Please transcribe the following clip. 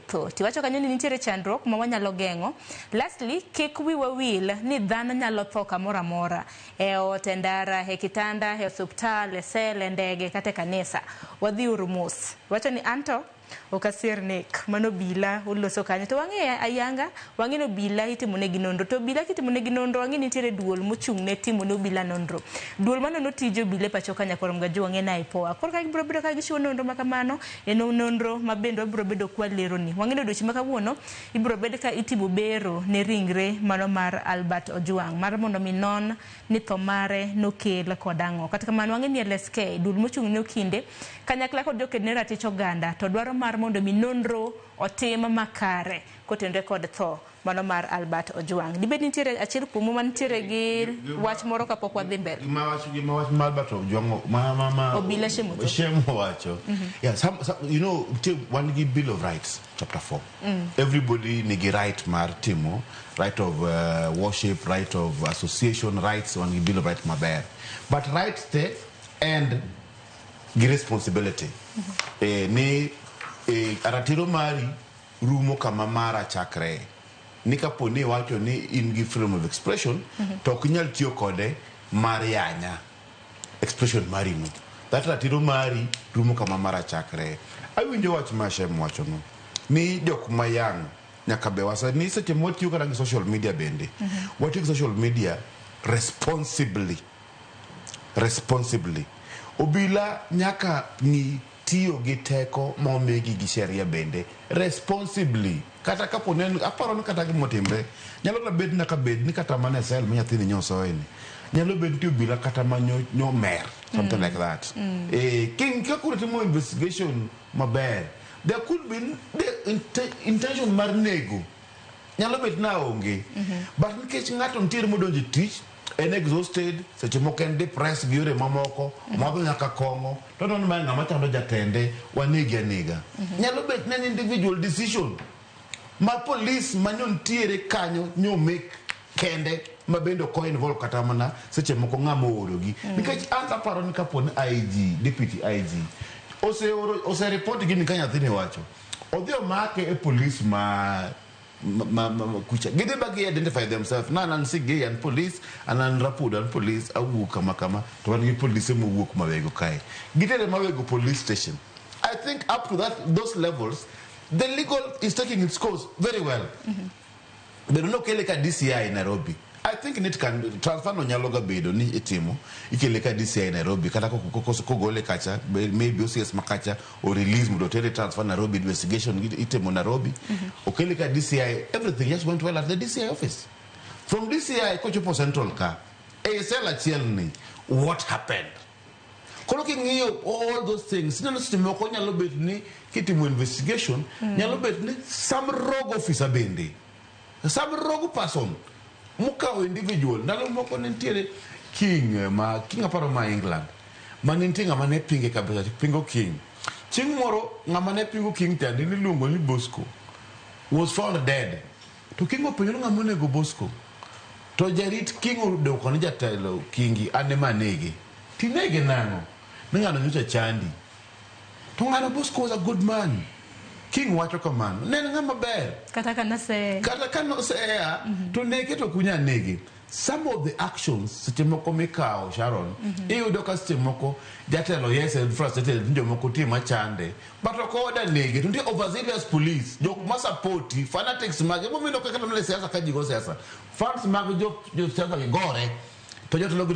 otho. Tiwacho kanyo ni nitiere chandruok ma wanyalo geng'o. Lastly, kik wiwa wil ni dhano nyalo tho kamoro amora. E ot, e ndara, e kitanda, e osuptal, e sel, e ndege kata e kanisa. Wadhi uru mos. Wacho ni anto ok asier nek. Mano obila oloso kanyo. To wang'e ayanga, wang'e ni obila itimo negi nonro. To obila kitimo negi nonro, wang'e ni nitiere duol mochung' ne timo ne obila nonro. Duol manono tij obila e pacho ka Nyakwar Mgajuu wang'e ni IPOA. Koro ka gibiro bedo ka gichiwo nonro ma kamano, en nonro ma bende wabiro bedo kwaleroni. Wang'e ni odiochieng' ma kawuono ibiro bed ka itimo bero ne ringre mano mar Albert Ojwang mar mondo mi non ni tho mare nokel kod ang'o. Kata kamano wang'e ni LSK, duol mochung' ne okinde, kanyakla kod joked ne ratich oganda to dwaro mar mondo mi nonro otim makare kotenore kod tho mano mar Albert Ojwang. Dibed nitiere achiel kuomu mantiere gi wach moro kapok wadhi mbele? Gima wach ma Albert Ojwang ma Obila Shem Ochuodho. Shem owacho. Yeah, some, nitie wan gi Bill of Rights chapter 4. Everybody nigi right mar timo right of worship, right of association, rights wan gi Bill of Rights maber. But rights te and gi responsibility. Ni ratiro mari rumo kama mara chakre. Ni kapo ni iwacho ni in gi freedom of expression, to ok inyal tiyo kode mar yanya expression mari no. That ratiro mari rumo kama mara chakre. Awinjo wach ma Shem wacho no. Ni jok ma young nyaka be wasa ni seche mwatiyo kata gi social media bende. Watiyo gi social media responsibly. Responsibly. Obila nyaka ng'i tiyo gi teko ma omigi gi sheria bende responsibly. Kata kapo ni en aparo ni kata gimotimre nyalo kata bet nyaka bed ni kata mana e cell ma nyathini nyosoe ni nyalo bet ni obila kata ma nyo mer something like that. King ka koro timo investigation maber there could be the intention mar nego nyalo bet na onge, but nikech ng'ato nitiere modonjo e tich en exhausted, seche moko en depressed gi yore mamoko, omadho nyaka kong'o to oneno ni mae ng'ama chando jatende, wanege anega. Nyalo bet ni en individual decision ma police manyo nitiere kanyo nyo make kende ma bende ok involve kata mana seche moko ng'ama oorogi, nikech an aparo ni kapo ni IG, deputy IG oseoro ose report gini ka nyathini wacho odhi omake e police ma kucha gidhi ba gi identify themselves na an Sigei an police an Rapudo an police awuok kama kama to wan gi polise mowuok Mawego kae gitere Mawego police station. I think up to that those levels the legal is taking its course very well. Bedo nokele ka DCI Nairobi, I think nit can transfer no nyalo ga bedo ni itimo ikele ka DCI Nairobi kata kogole kacha maybe OCS makacha o release mondo otere transfer Nairobi, investigation itimo Nairobi, okele ka DCI, everything just went well at the DCI office. From DCI kochopo Central ka e cell achiel ni what happened? Koro king'iyo all those things ineno seche moko nyalo bet ni kitimo investigation nyalo bet ni some rogue officer bende, some rogue person mokawo individual. Ndalo moko ne nitiere king ma king aparo ma England ma ne nitie ng'ama ne pinge kabisa, pingo king. Chieng' moro ng'ama ne pingo king chande niluongo ni Bosco was found dead to king openjo ni ng'ama onego Bosco to jarit king odwoko ni jatelo kingi an ema anege. Tinege nang'o? Ni ng'ano nyocha chandi to ng'ano Bosco was a good man. King wacho kamano ne en ng'ama ber. Kata ka nose kata ka nosea to nege to ok unyal nege. Some of the actions seche moko mikawo, Sharon, iyudo ka seche moko jatelo yes en frustrated ni jomoko tie machande but ok oda nege to nitie overzealous police jok ma support fanatics mage momiyo kaka mana e siasa ka ji go siasa fans mag jo siasa gi gore to jotelo gi.